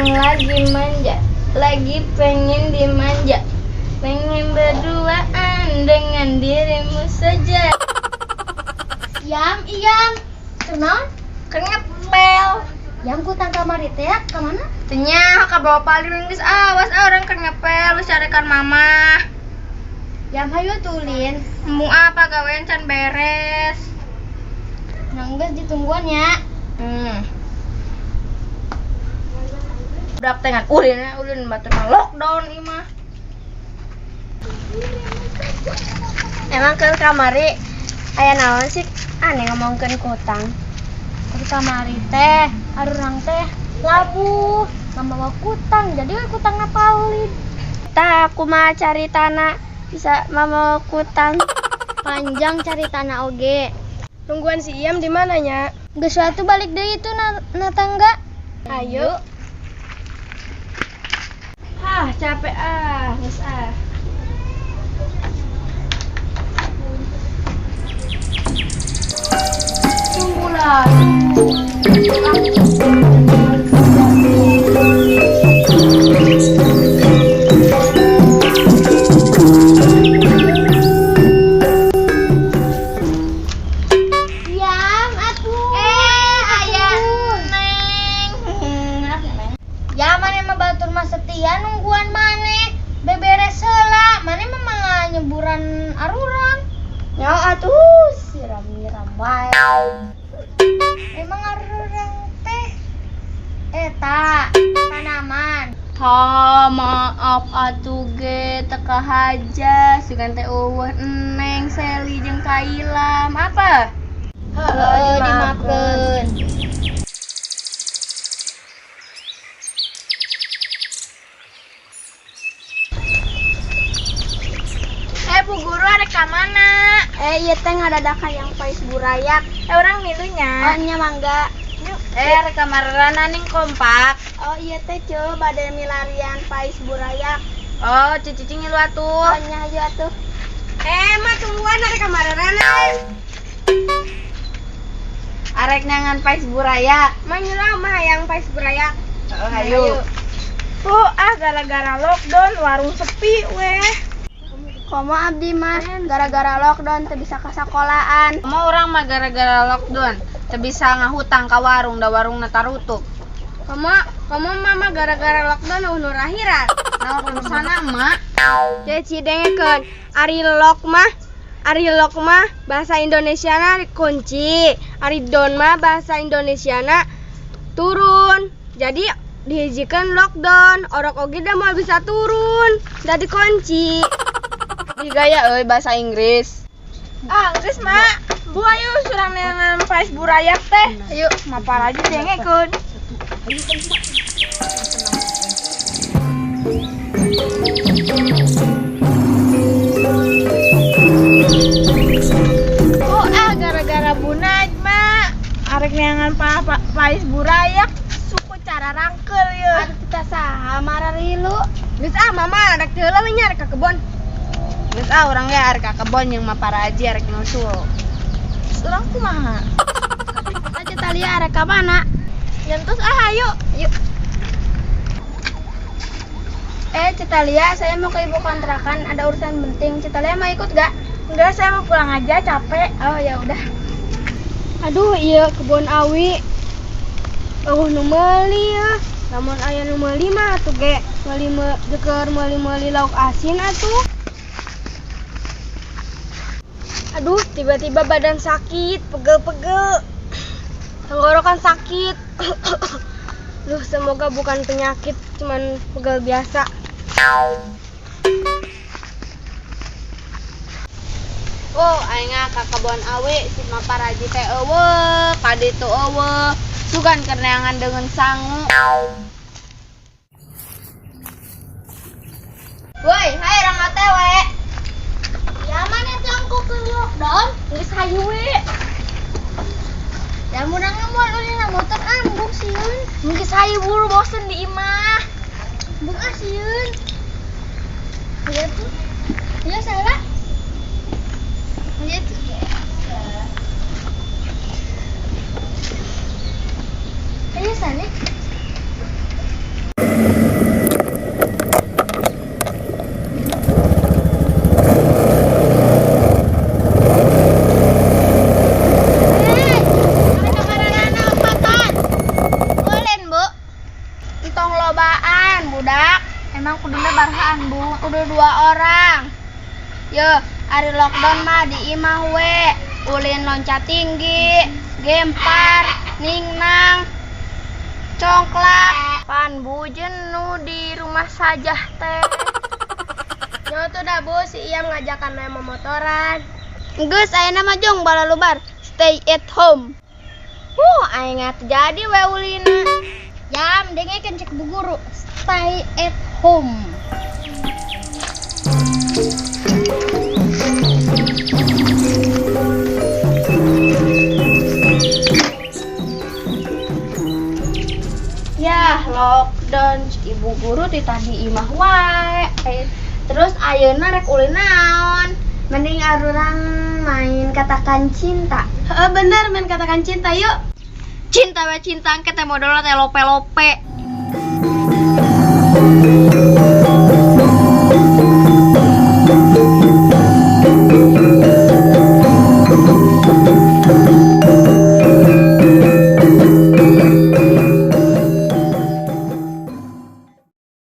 Yang lagi manja, lagi pengen dimanja, pengen berduaan dengan dirimu saja. Yam, iyam. Kenal? Keur ngepel. Yang kutang kamari teh ka mana? Tenya ka bawa paling geus awas ah, urang keur ngepel geus carekan mama. Yam hayu tulin. Embung apa gawean can beres. Nang geus ditungguan ya. Budak teh ngan ulin ulin batur mah lockdown ieu mah. Emang ke kamari aya naon sih aneh ngomongkeun kutang. Tapi kamari teh arurang teh labuh mamawa kutang jadi we kutangna palid. Tah kumaha caritana bisa mamawa kutang? Panjang caritana oge. Nungguan si Iam di mana nya? Geus atuh balik deui itu na tangga. Ayo. Hah, capek ah, geus ah. Tunggulah. Yam atuh. Aya Neng. Neng. Ya maneh mah batur mah setia nungguan maneh. Beberes heula, maneh mah malah nyeburan arurang. Nya atuh siram-nyiram wae. Emang arurang teh eta tanaman. Ha, maaf atuh ge teu kahaja sugan teh eueuh Neng, Seli jeung Kailam. Apa? Heeh, dimaafkeun. Bu Guru arek ka mana? Ieu teh ngadadakan yang pais burayak. Urang milunya. Oh nya mangga. Arek ka marana ning kompak. Oh iya teh ceu bade milarian pais burayak. Oh, cici ngilu atuh. Oh nya hayu atuh. Mah tungguan arek ka marana. Arek neangan pais burayak. Mah nyulah mah hayang pais burayak. Oh, hayu. Oh, ah gara-gara lockdown warung sepi weh. Komo abdi mah gara-gara lockdown teu bisa ka sakolaan. Komo urang mah gara-gara lockdown teu bisa ngahutang ka warung da warungna tarutup. Komo komo mama gara-gara lockdown eueuh nu rahiran. Naon urusana emak? Ceci dengekeun, ari lock mah bahasa Indonesiana kunci, ari down mah bahasa Indonesiana turun. Jadi dihijikeun lockdown, orok oge da moal bisa turun, da dikunci. Ih gaya euy bahasa Inggris. Ah, geus mak. Bu ayo surang neangan pais burayak teh. Ayo, mapar aja dengekeun. Oh, ah gara-gara Bu Najma arek neangan pais burayak suku cara rangkel ye. Aduh kita saha mararilu. Geus ah mama arek teu heula we nya arek ka kebon. Geus ah urang ge arek ka kebon jeung mapar aja arek nyusul. Terus urang kumaha? Aja Talia arek ka mana? Nyentus ah ayo. Yuk. Citalia, saya mau ke ibu kontrakan, ada urusan penting. Citalia mau ikut gak? Enggak, saya mau pulang aja, capek. Oh ya udah. Aduh, iya kebon awi. Oh, nu meuli ya. Lamun aya nu meuli mah atuh ge meuli deukeun meuli-meuli lauk asin atuh. Aduh, tiba-tiba badan sakit, pegel-pegel. Tenggorokan sakit. Duh, semoga bukan penyakit, cuman pegel biasa. Oh, aing ka kebon awi si mapar aji teh eueuh, ka ditu eueuh. Sugan keur neangan deungeun sangu. Woi, hai orang OTW. Ya mana cangkuk ke lockdown? Geus hayu we. Ya murang moal ulin motor ah embung sieun. Geus hayu buru bosen di imah. Embung ah sieun. Iya tuh. Iya salah. Iya tuh. Ayo sana. Lolobaan budak. Emang kuduna barahaan, Bu? Kudu dua orang. Yo, ari lockdown mah di imah we. Ulin loncat tinggi, gempar, ningnang, congklak. Pan Bu jenuh di rumah saja teh. Yo tuh dah, Bu, si Iam ngajakan main momotoran. Geus ayeuna mah jong balalubar, stay at home. Aing teu jadi we ulina. Jam dengekeun cek bu guru, stay at home. Ya, lockdown ibu guru ti tadi imah wae. Terus ayeuna rek ulin naon? Mending arurang main katakan cinta. Heeh, bener, main katakan cinta yuk. Cinta we cinta engke teh modalna teh lope-lope.